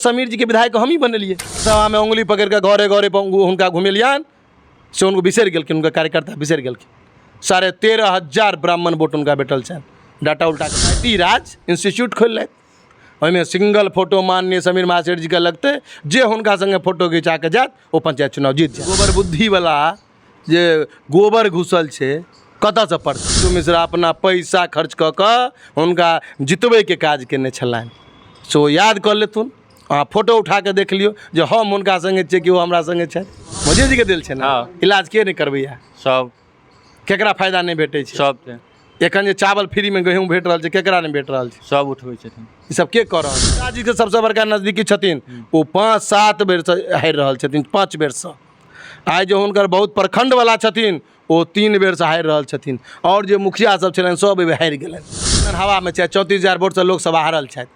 समीर जीके विधायक हमही बनेलियै। सभामे उंगली पकड़ि कऽ घरे घरे हुनका घुमेलियनि, से हुनको बिसरि गेलखिन, हुनकर कार्यकर्ता बिसरि गेलखिन। 13,500 ब्राह्मण वोट हुनका भेटल छनि। डाटा उल्टा पंचायती राज इंस्टीट्यूट खोलि लेत, ओहिमे सिंगल फोटो माननीय समीर महासेठ जीके लगतै, जे हुनका सङ्गे फोटो घिचा कऽ जायत ओ पंचायत चुनाव जीत जायत। गोबर बुद्धिवला जे गोबर घुसल छै कतऽसँ पड़तै? पिंटू मिश्रा अपना पैसा खर्च कऽ कऽ हुनका जितबैके काज केने छलनि, से ओ याद कऽ लेथुन। अहाँ फोटो उठा कऽ देख लियौ जे हम हुनका सङ्गे छियै कि ओ हमरा सङ्गे छथि। मोदीजीके देल छै ने। इलाज के नहि करबैया? सब। केकरा फायदा नहि भेटै छै? सबके। एखन जे चावल फ्रीमे गहूँम भेट रहल छै, केकरा नहि भेट रहल छै? सब उठबै छथिन। ई सब के कऽ रहल छै? पिताजीके सबसँ बड़का नजदीकी छथिन, ओ 5-7 बेरसँ हारि रहल छथिन, 5 बेरसँ। आइ जे हुनकर बहुत प्रखण्डवला छथिन ओ 3 बेरसँ हारि रहल छथिन, आओर जे मुखिया सब छलनि सब एहिबेर हारि गेलनि। हवामे छै, 34,000 वोटसँ लोकसभ हारल छथि,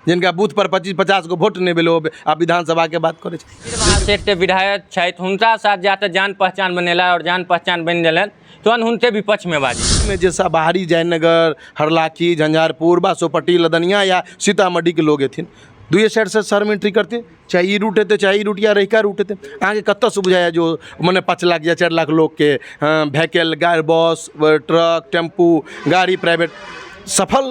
जिनका बूथ पर 25-50 गो वोट नहि भेलै, ओ आब विधानसभाके बात करै छै। महासेठ विधायक छथि, हुनका साथ जाके जान पहचान बनेला और जान पहचान बनि गेलनि, तुरंत हुनके विपक्षमे बाजी। में जे सब बाहरी जयनगर, हरलाखी, झंझारपुर, बासोपट्टी, लदनिया या सीतामढ़ीके लोग एथिन, दुइए साइडसँ शहरमे एंट्री करतै, चाहे ई रूट हेतै, चाहे ई रूट या रहिका रूट हेतै। अहाँके कतऽसँ बुझाइए जो मने 5 लाख या 4 लाख लोकके व्हीकल, गाड़ी, बस, ट्रक, टेम्पू, गाड़ी प्राइवेट सफल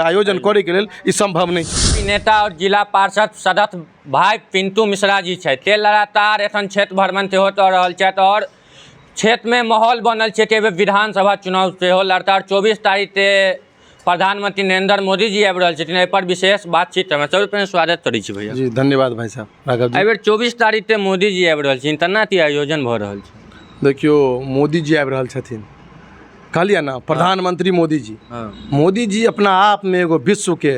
आयोजन करैके लेल ई सम्भव नहि छै। नेता और जिला पार्षद सदस्य भाई पिंटू मिश्रा जी छथि, ते लगातार एखन क्षेत्र भ्रमण सेहो कऽ रहल छथि और क्षेत्रमे माहौल बनल छै कि एहिबेर विधानसभा चुनाव सेहो लड़ता और 24 तारीखके प्रधानमंत्री नरेंद्र मोदी जी आबि रहल छथिन। एहि पर विशेष बातचीत करबै। सबसँ पहिने स्वागत करै छी भैया। जी धन्यवाद भाई साहब। राघव जी, एहिबेर 24 तारीखके मोदी जी आबि रहल छथिन, तेना की आयोजन भऽ रहल छै? देखियौ, मोदी जी आबि रहल छथिन, कहलियै ने, प्रधानमंत्री मोदी जी। मोदी जी अपना आपमे एगो विश्वके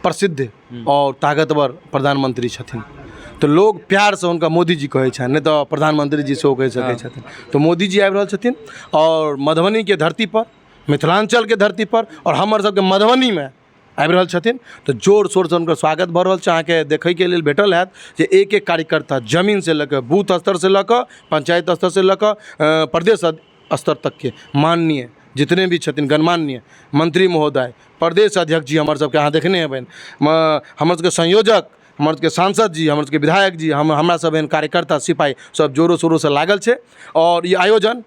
प्रसिद्ध और ताकतवर प्रधानमंत्री छथिन, तऽ लोग प्यारसँ हुनका मोदी जी कहै छनि, नहि तऽ प्रधानमंत्री जी सेहो कहि सकै छथिन। तऽ मोदी जी आबि रहल छथिन और मधुबनीके धरती पर, मिथिलाञ्चलके धरती पर और हमर सबके मधुबनीमे आबि रहल छथिन, तऽ जोर शोरसँ हुनकर स्वागत भऽ रहल छै। अहाँके देखैके लेल भेटल हैत जे एक एक कार्यकर्ता जमीनसँ लऽ कऽ बूथ स्तरसँ लऽ कऽ पंचायत स्तरसँ लऽ कऽ प्रदेश स्तर तकके माननीय जितने भी छथिन गणमान्य मंत्री महोदय, प्रदेश अध्यक्ष जी हमर सबके अहाँ देखने हेबनि, हमर सबके संयोजक, हमर सबके सांसद जी, हमर सबके विधायक जी, हमरा सब एहन कार्यकर्ता सिपाही सब जोरो शोरोसँ लागल छै और ई आयोजन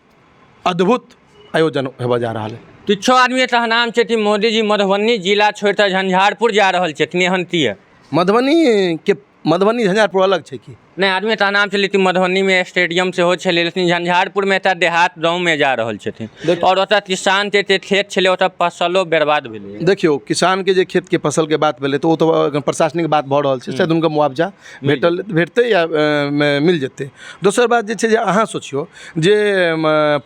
अद्भुत आयोजन हेबऽ जा रहल है। किछो आदमी के नाम छै कि मोदी जी मधुबनी जिला छोड़ि कऽ झंझारपुर जा रहल छथिन, एहन किए? मधुबनी के मधुबनी झंझारपुर अलग छै की? नहि, आदमी के नाम छै लेकिन मधुबनीमे स्टेडियम सेहो छलै, लेकिन झंझारपुरमे एतऽ देहात गाँवमे जा रहल छथिन और ओतऽ किसानके जे खेत छलै ओतऽ फसलो बर्बाद भेलै। देखियौ, किसानके जे खेतके फसलके बात भेलै तऽ ओ तऽ प्रशासनिक बात भऽ रहल छै, शायद हुनका मुआवजा भेटल भेटतै या मिल जेतै। दोसर बात जे छै जे अहाँ सोचियौ जे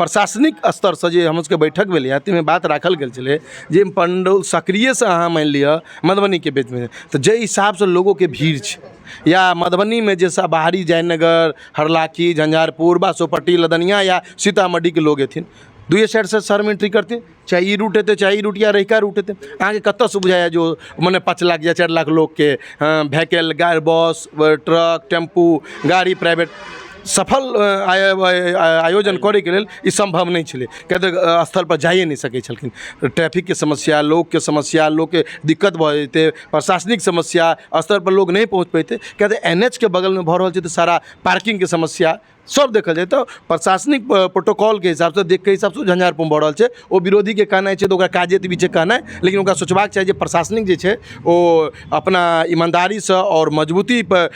प्रशासनिक स्तरसँ जे हमर सबके बैठक भेलै हँ, ताहिमे बात राखल गेल छलै जे पंडौल सक्रियसँ अहाँ मानि लिअ मधुबनीके बीचमे, तऽ जाहि हिसाबसँ लोगोके भीड़ छै या मधुबनीमे जे सब बाहरी जयनगर, हरलाखी, झंझारपुर, बासोपट्टी, लदनिया या सीतामढ़ीके लोग एथिन, दुइए साइडसँ शहरमे एंट्री करतै, चाहे ई रूट हेतै, चाहे ई रूट या रहिका रूट हेतै। अहाँके कतऽसँ बुझाइए जो मने 5 लाख या 4 लाख लोकके व्हीकल, गाड़ी, बस, ट्रक, टेम्पू, गाड़ी प्राइवेट सफल आयोजन करैके लेल ई सम्भव नहि छलै, किएक तऽ स्थलपर जाइए नहि सकै छलखिन। ट्रैफिकके समस्या, लोकके समस्या, लोकके दिक्कत भऽ जेतै, प्रशासनिक समस्या, स्तरपर लोक नहि पहुँच पेतै, किएक तऽ एन एच के बगलमे भऽ रहल छै, तऽ सारा पार्किंगके समस्या सब देखल जाय तऽ प्रशासनिक प्रोटोकॉलके हिसाबसँ देखके हिसाबसँ झंझारपुरमे भऽ रहल छै। ओ विरोधीके कहनाइ छै तऽ ओकरा काजे एतबी छै कहनाइ, लेकिन ओकरा सोचबाक चाही जे प्रशासनिक जे छै ओ अपना ईमानदारीसँ आओर मजबूती पर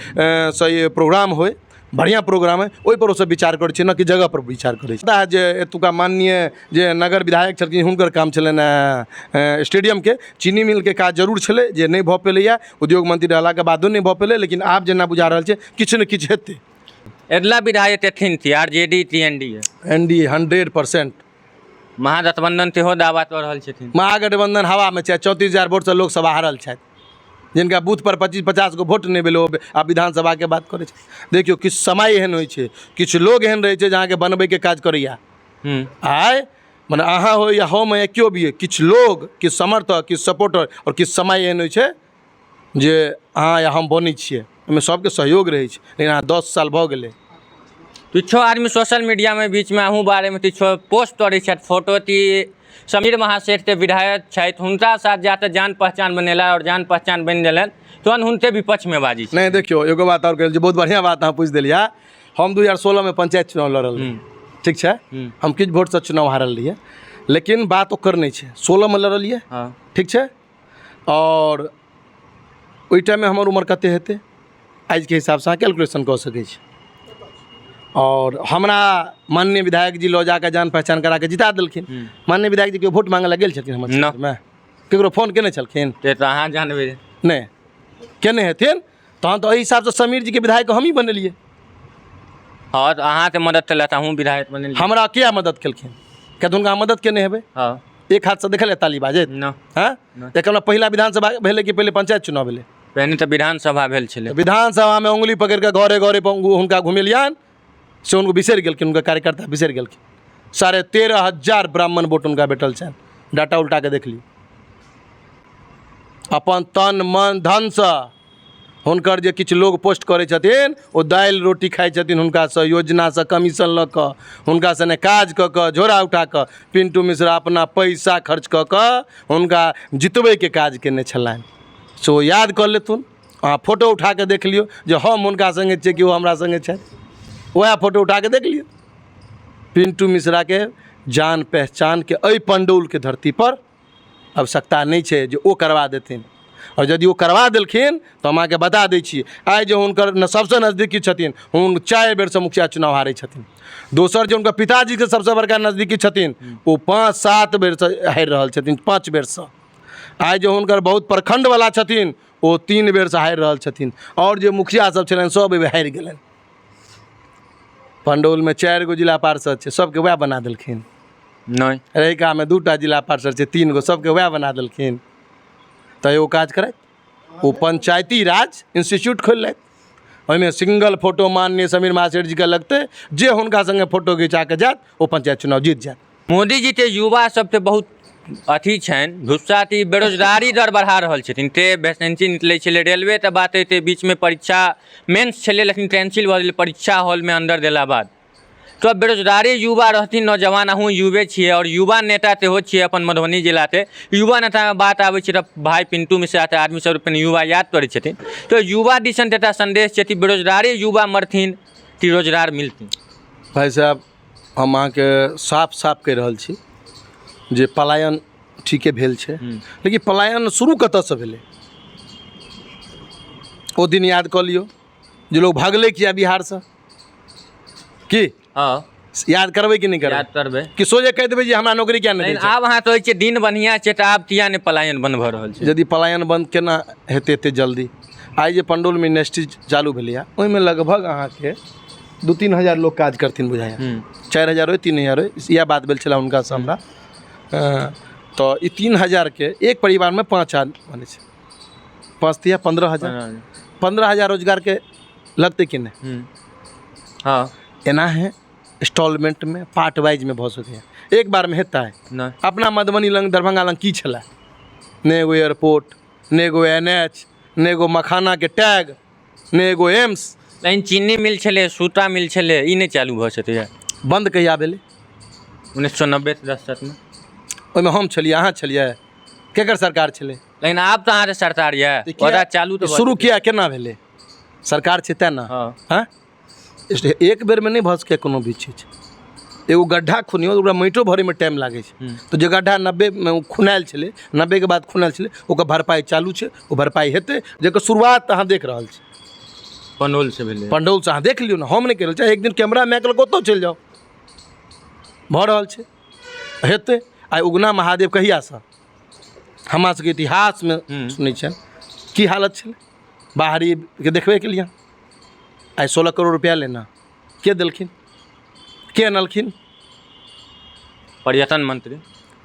सँ ई प्रोग्राम होइ, बढ़िआँ प्रोग्राम होइ, ओहिपर ओसब विचार करै छै, ने कि जगहपर विचार करै छै। पता है जे एतुका माननीय जे नगर विधायक छलखिन हुनकर काम छलनि हेँ स्टेडियमके, चीनी मिलके काज जरूर छलै जे नहि भऽ पेलैए, उद्योग मंत्री रहलाके बादो नहि भऽ पेलै, लेकिन आब जेना बुझा रहल छै किछु ने किछु हेतै। अगिला विधायक एथिन की आर जे डी की N D A? N D A 100%। Mahagathbandhan सेहो दावा कऽ रहल छथिन। महागठबंधन हवामे छै, 34,000 वोटसँ लोकसभ हारल छथि, जिनका बूथ पर 25-50 गो वोट नहि भेलै, ओ आब विधानसभाके बात करै छै। देखियौ, किछु समय एहन होइ छै, किछु लोग एहन रहै छै जे अहाँके बनबैके काज करैए। आइ मने अहाँ हो या हम या केओ भी, किछु लोग, किछु समर्थक, किछु सपोर्टर आओर किछु समय एहन होइ छै जे अहाँ या हम बनै छियै, ओहिमे सबके सहयोग रहै छै, लेकिन अहाँ 10 साल भऽ गेलै। किछो आदमी सोशल मीडियामे बीचमे अहूँ बारेमे किछो पोस्ट करै छथि, फोटो की समीर महासेठ के विधायक छथि, हुनका साथ जाके जान पहचान बनेला आओर जान पहचान बनि गेलनि तहन हुनके विपक्षमे बाजै छै। नहि, देखियौ, एगो बात आओर कहल, बहुत बढ़िआँ बात अहाँ पूछि देलियै। हम 2016मे पंचायत चुनाव लड़ल रही, ठीक छै? हम किछु वोटसँ चुनाव हारल रहियै, लेकिन बात ओकर नहि छै। 16मे लड़लियै, ठीक छै? आओर ओहि टाइममे हमर उमर कतेक हेतै आजके हिसाबसँ अहाँ कैलकुलेशन कऽ सकै छी। आओर हमरा माननीय विधायक जी लऽ जाकऽ जान पहचान करा कऽ जिता देलखिन। माननीय विधायक जी केओ वोट मांगऽ लए गेल छलखिन हमर ना। क्षेत्रमे? ककरो फोन केने छलखिन? से तऽ अहाँ जानबै। नहि केने हेथिन। तहन तऽ एहि हिसाबसँ समीर जीके विधायक हमही बनेलियै। हँ, तऽ अहाँके मदद केलथि, अहूँ विधायक बनेलियै। हमरा किया मदद केलखिन? किया तऽ हुनका हम मदद केने हेबै। एक हाथसँ देखल ताली बाजैत? ना। हँ, एकर मतलब पहिला विधानसभा भेलै कि पहिले पंचायत चुनाव भेलै? पहिने तऽ विधानसभा भेल छलै। तऽ विधानसभामे उंगली पकड़ि कऽ घरे घरे पर हुनका घुमेलियनि से हुनको बिसरि गेलखिन, हुनकर कार्यकर्ता बिसरि गेलखिन। 13,500 ब्राह्मण वोट हुनका भेटल छनि, डाटा उल्टा कऽ देख लियौ। अपन तन मन धनसँ हुनकर जे किछु लोग पोस्ट करै छथिन, ओ दालि रोटी खाइ छथिन हुनकासँ, योजनासँ कमीशन लऽ कऽ, हुनका सने काज कऽ कऽ, झोरा उठा कऽ। पिंटू मिश्रा अपना पैसा खर्च कऽ कऽ हुनका जितबैके काज केने छलनि, से ओ याद कऽ लेथुन। अहाँ फोटो उठा कऽ देख लियौ जे हम हुनका सङ्गे छियै कि ओ हमरा सङ्गे छथि। उएह फोटो उठा कऽ देख लियौ। पिंटू मिश्राके जान पहचानके एहि पण्डौलके धरतीपर आवश्यकता नहि छै जे ओ करवा देथिन। आओर यदि ओ करवा देलखिन तऽ हम अहाँके बता दै छी, आइ जे हुनकर सबसँ नजदीकी छथिन, हुन 4 बेरसँ मुखिया चुनाव हारै छथिन। दोसर, जे हुनकर पिताजीके सबसँ बड़का नजदीकी छथिन, ओ 5-7 बेरसँ हारि रहल छथिन, 5 बेरसँ। आइ जे हुनकर बहुत प्रखण्डवला छथिन, ओ 3 बेरसँ हारि रहल छथिन। आओर जे मुखिया सब छलनि, सब एहिबेर हारि गेलनि। पण्डौलमे 4 गो जिला पार्षद छै, सबके वएह बना देलखिन? नहि। रहिकामे 2टा जिला पार्षद छै, 3 गो, सबके वएह बना देलखिन? तऽ एगो काज करथि, ओ पंचायती राज इंस्टीट्यूट खोलि लेथि, ओहिमे सिंगल फोटो माननीय समीर महासेठ जीके लगतै, जे हुनका सङ्गे फोटो घिचा कऽ जायत ओ पंचायत चुनाव जीत जायत। मोदी जीके युवा सबके बहुत अथी छनि गुस्सा, अथी बेरोजगारी दर बढ़ा रहल छथिन, ते वैकेंसी निकलै छलै। रेलवेके बात अइतै, बीचमे परीक्षा मेन्स छलै, लेकिन कैंसिल भऽ गेलै परीक्षा हॉलमे अन्दर गेला बाद। तऽ बेरोजगारी युवा रहथिन, नौजवान, अहूँ युवे छियै आओर युवा नेता सेहो छियै अपन मधुबनी जिलाके। युवा नेतामे बात आबै छै तऽ भाय पिन्टू मिश्राके आदमी सब अपन युवा याद करै छथिन। तऽ युवा दिसन एकटा सन्देश छै कि बेरोजगारी युवा मरथिन कि रोजगार मिलथिन? भाइ साहब, हम अहाँके साफ साफ कहि रहल छी जे पलायन ठीके भेल छै, लेकिन पलायन शुरू कतऽसँ भेलै? ओ दिन याद कऽ लियौ जे लोग भागलै किया बिहारसँ। की याद करबै कि नहि करबै? याद करबै। कि सोझे कहि देबै जे हमरा नौकरी किया नहि दै छै? आब अहाँ कहै छियै दिन बढ़िआँ छै, तऽ आब किया नहि पलायन बन्द भऽ रहल छै? यदि पलायन बन्द केना हेतै एते जल्दी? आइ जे पंडौलमे इंडस्ट्री चालू भेलैए, ओहिमे लगभग अहाँके 2-3 हजार लोग काज करथिन बुझाइए। 4 हजार होइ, 3 हजार होइ, इएह बात भेल छलै हुनकासँ हमरा। तऽ ई 3 हजारके एक परिवारमे 5 आदमी बनै छै, पाँच तिया 15 हजार। 15 हजार रोजगारके लगतै कि नहि? हँ। एना है इंस्टॉलमेंटमे, पार्ट वाइजमे भऽ सकैए, एक बारमे हेतै? नहि। अपना मधुबनी लग, दरभंगा लग की छलै? ने एगो एयरपोर्ट, ने एगो एन एच, ने एगो मखानाके टैग, ने एगो एम्स। लेकिन चीनी मिल छलै, सूता मिल छलै, ई नहि चालू भऽ सकैए? बन्द कहिया भेलै? 1990 दशकमे। ओहिमे हम छलियै, अहाँ छलियै, केकर सरकार छलै? लेकिन आब तऽ अहाँके सरकार यऽ, ओकरा चालू तऽ भऽ शुरू सकैए। किया, केना भेलै? सरकार छै तेँ ने। हँ। एक बेरमे नहि भऽ सकैए कोनो भी चीज। एगो गड्ढा खुनियौ, ओकरा माटिओ भरैमे टाइम लागै छै। तऽ जे गड्ढा 90मे खुनायल छलै, 90के बाद खुनायल छलै, ओकर भरपाइ चालू छै। ओ भरपाइ हेतै, जकर शुरुआत अहाँ देख रहल छी। पंडौलसँ भेलै। पंडौलसँ अहाँ देख लियौ ने, हम नहि कहि रहल छी। एक दिन कैमरा माइक लऽ कऽ ओतहु चलि जाउ, भऽ रहल छै, हेतै। आइ उगना महादेव कहियासँ हमरा सबके इतिहासमे सुनै छियनि, की हालत छलै बाहरीके देखबैके लिए। आइ 16 करोड़ रुपैआ लेना के देलखिन, के अनलखिन? पर्यटन मंत्री।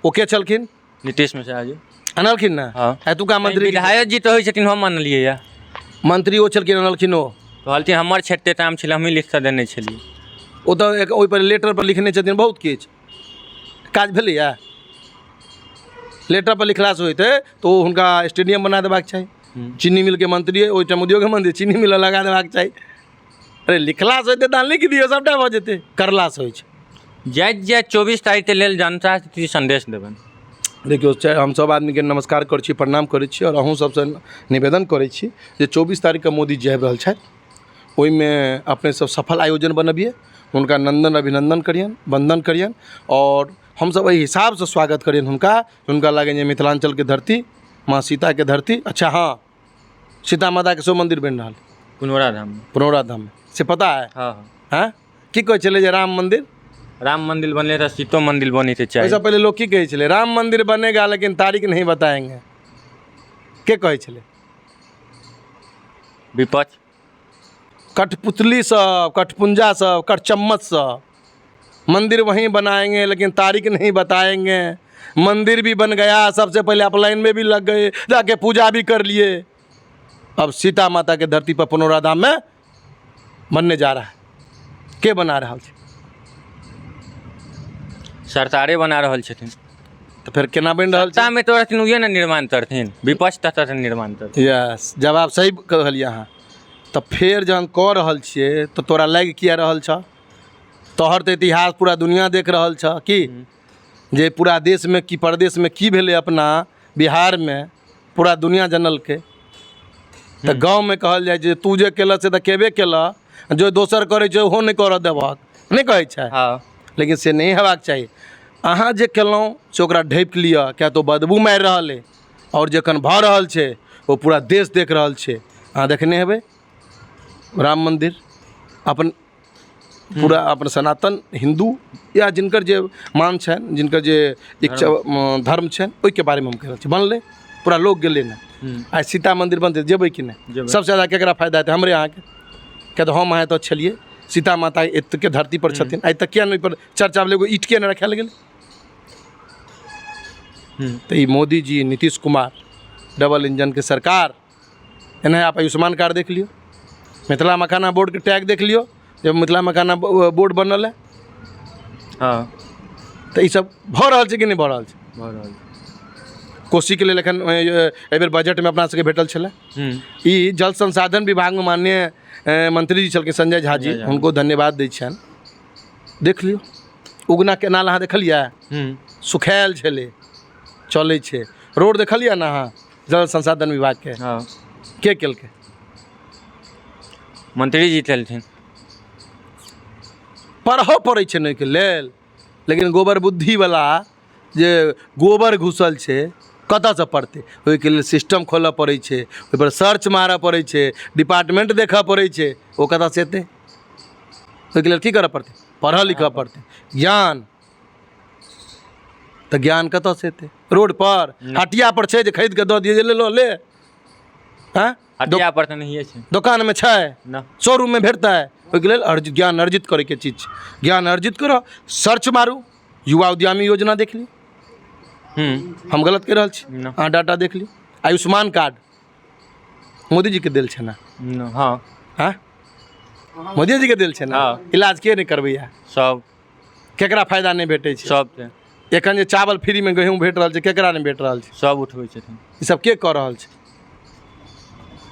ओ के छलखिन? नीतीश मिश्रा जी। अनलखिन ने? हँ। एतुका मंत्री। विधायक जी तऽ होइ छथिन, हम अनलियै यऽ। मंत्री ओ छलखिन, अनलखिन ओ। कहलखिन हमर क्षेत्रके काम छलै, हमही लिख कऽ देने छलियै। ओ तऽ एक ओहिपर लेटर पर लिखने छथिन, बहुत किछु काज भेलैए। लेटर पर लिखलासँ होइतै तऽ ओ हुनका स्टेडियम बना देबाक चाही। चीनी मिलके मंत्री, ओहि टाइम उद्योग मंत्री, चीनी मिल लगा देबाक चाही। अरे, लिखलासँ होइतै तऽ अहाँ लिख दियौ, सभटा भऽ जेतै। करलासँ होइ छै। जाइत जाइत 24 तारीखके लेल जनताके की सन्देश देबनि? देखियौ, हम सब आदमीके नमस्कार करै छी, प्रणाम करै छी आओर अहूँ सबसँ निवेदन करै छी जे 24 तारीखके मोदीजी आबि रहल छथि, ओहिमे अपने सब सफल आयोजन बनबियै, हुनका नन्दन अभिनन्दन करियनि, वन्दन करियनि आओर हमसब एहि हिसाबसँ स्वागत करियनि हुनका। हुनका लागनि जे मिथिलाञ्चलके धरती, माँ सीताके धरती। अच्छा हँ, सीता माताके सेहो मन्दिर बनि रहल पुनौरा धाम। पुनौरा धाममे, से पता है? हँ। हँ, की कहै छलै जे राम मन्दिर, राम मंदिर बनले तऽ सीतो मंदिर बने के चाही। ओहिसँ पहिले लोक की कहै छलै? राम मंदिर बनेगा लेकिन तारीख नहीं बताएंगे। के कहै छलै? विपक्ष। कठपुतली सब, कठपुंजा सब, कठचम्मच सब। मंदिर वहीं बनाएंगे लेकिन तारीख नहीं बताएंगे। मंदिर भी बन गया, सबसे पहले अपलाइन में भी लग गए, जाके पूजा भी कर लिए। अब सीता माता के धरती पर पुनौरा धाम में बनने जा रहा है। के बना रहल छै? सरकारे बना रहल छथिन। तऽ फेर केना बनि रहल छै? सत्तामे तो रहथिन उहे ने निर्माण करथिन, विपक्ष तऽ निर्माण करथिन। यस, जवाब सही कहलियै अहाँ। तऽ फेर जहन कऽ रहल छियै तऽ तोरा लागि किया रहल छऽ? तोहर तऽ इतिहास पूरा दुनिया देख रहल छऽ कि जे पूरा देशमे की परदेशमे की भेलै, अपना बिहारमे पूरा दुनिया जनलकै। तऽ गाँवमे कहल जाइ छै, तू जे केलह से तऽ केबे केलह, जो दोसर करै छै ओहो नहि करऽ देबहक, नहि कहै छै? हँ। लेकिन से नहि हेबाक चाही। अहाँ जे केलहुँ से ओकरा ढाँपि लिअ, किया तऽ ओ बदबू मारि रहल अइ आओर जखन भऽ रहल छै ओ पूरा देश देख रहल छै। अहाँ देखने हेबै राम मन्दिर, अपन पूरा अपन सनातन हिन्दू या जिनकर जे मान छनि, जिनकर जे इच्छा धर्म छनि, ओहिके बारेमे हम कहि रहल छी। बनलै, पूरा लोक गेलै ने। आइ सीता मन्दिर बनतै, जेबै कि नहि? जेबै। सबसँ ज्यादा केकरा फायदा हेतै? हमरे अहाँके। किया तऽ हम अहाँ एतऽ छलियै, सीता माता एतके धरती पर छथिन। आइ तक किया नहि ओहिपर चर्चा भेलै? एगो ईट किया नहि रखायल गेलै? तऽ ई मोदी जी, नीतीश कुमार, डबल इंजनके सरकार। एना आप आयुष्मान कार्ड देख लियौ, मिथिला मखाना बोर्डके टैग देख लियौ, जे मिथिला मखाना बोर्ड बनल है। तऽ ई सब भऽ रहल छै कि नहि भऽ रहल छै? भऽ रहल छै। कोसीके लेल एखन एहिबेर बजटमे अपना सबके भेटल छलै। ई जल संसाधन विभागमे माननीय मंत्री जी छलखिन संजय झा जी, हुनको धन्यवाद दै छियनि। देख लियौ उगना केनाल, अहाँ देखलियै? सुखायल छलै, चलै छै। रोड देखलियै ने अहाँ जल संसाधन विभागके? हँ। के केलकै? मंत्री जी केलथिन। पढ़ऽ पड़ै छै ने ओहिके लेल। लेकिन गोबर बुद्धिवला जे गोबर घुसल छै कतऽसँ पढ़तै? ओहिके लेल सिस्टम खोलऽ पड़ै छै, ओहिपर सर्च मारऽ पड़ै छै, डिपार्टमेंट देखऽ पड़ै छै। ओ कतऽसँ एतै? ओहिके लेल की करऽ पड़तै? पढ़ऽ लिखऽ पड़तै। ज्ञान तऽ ज्ञान कतऽसँ एतै? रोड पर हटिया पर छै जे खरीद कऽ दऽ दियै जे ले लो ले? हँ, हटिया पर तऽ नहिए छै। दोकानमे छै? ना। शोरूममे भेटतै? ओहिके लेल अर्जित ज्ञान अर्जित करैके चीज छै। ज्ञान अर्जित करऽ, सर्च मारू, युवा उद्यमी योजना देख लियौ। हम गलत कहि रहल छी? ना। अहाँ डाटा देख लियौ। आयुष्मान कार्ड मोदीजीके देल छै ने? हँ। हँ, मोदीजीके देल छै ने? हँ। इलाज के नहि करबैया? सब। केकरा फायदा नहि भेटै छै? सबके। एखन जे चावल फ्रीमे, गहूँम भेट रहल छै, केकरा नहि भेट रहल छै? सब उठबै छथिन। ई सब के कऽ रहल छै?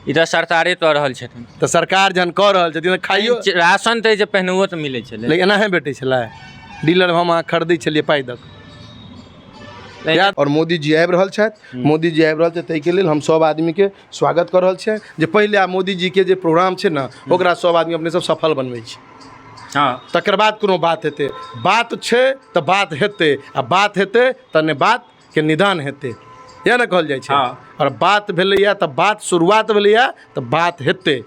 ई तऽ सरकारे कऽ रहल छथिन। तऽ सरकार जहन कऽ रहल छथिन तऽ खाइयो राशन तऽ जे पहिनहुओ तऽ मिलै छलै। लेकिन एनाहे भेटै छलै? डीलर हम अहाँ खरीदै छलियै पाइ दऽ कऽ। आओर मोदी जी आबि रहल छथि, मोदी जी आबि रहल छथि, ताहिके लेल हम सब आदमीके स्वागत कऽ रहल छियै जे पहिले आब मोदी जीके जे प्रोग्राम छै ने, ओकरा सब आदमी अपने सब सफल बनबै छी। तकर बाद कोनो बात हेतै। बात छै तऽ बात हेतै, आ बात हेतै तऽ ने बातके निदान हेतै, इएह ने कहल जाइ छै? आओर बात भेलैए तऽ बात शुरुआत भेलैए तऽ बात हेतै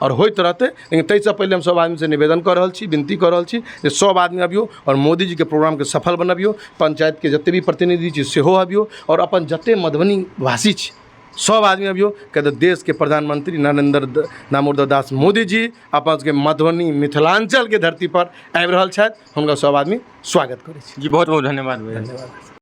आओर होइत रहतै। लेकिन ताहिसँ पहिले हम सब आदमीसँ निवेदन कऽ रहल छी, विनती कऽ रहल छी जे सब आदमी अबियौ आओर मोदीजीके प्रोग्रामके सफल बनबियौ। पञ्चायतके जते भी प्रतिनिधि छी सेहो अबियौ आओर अपन जते मधुबनी वासी छी सब आदमी अबियौ, किया तऽ देशके प्रधानमंत्री नरेंद्र दामोदर दास मोदी जी अपन सबके मधुबनी मिथिलाञ्चलके धरती पर आबि रहल छथि। हुनका सब आदमी स्वागत करै छी। जी, बहुत बहुत धन्यवाद भैया। धन्यवाद।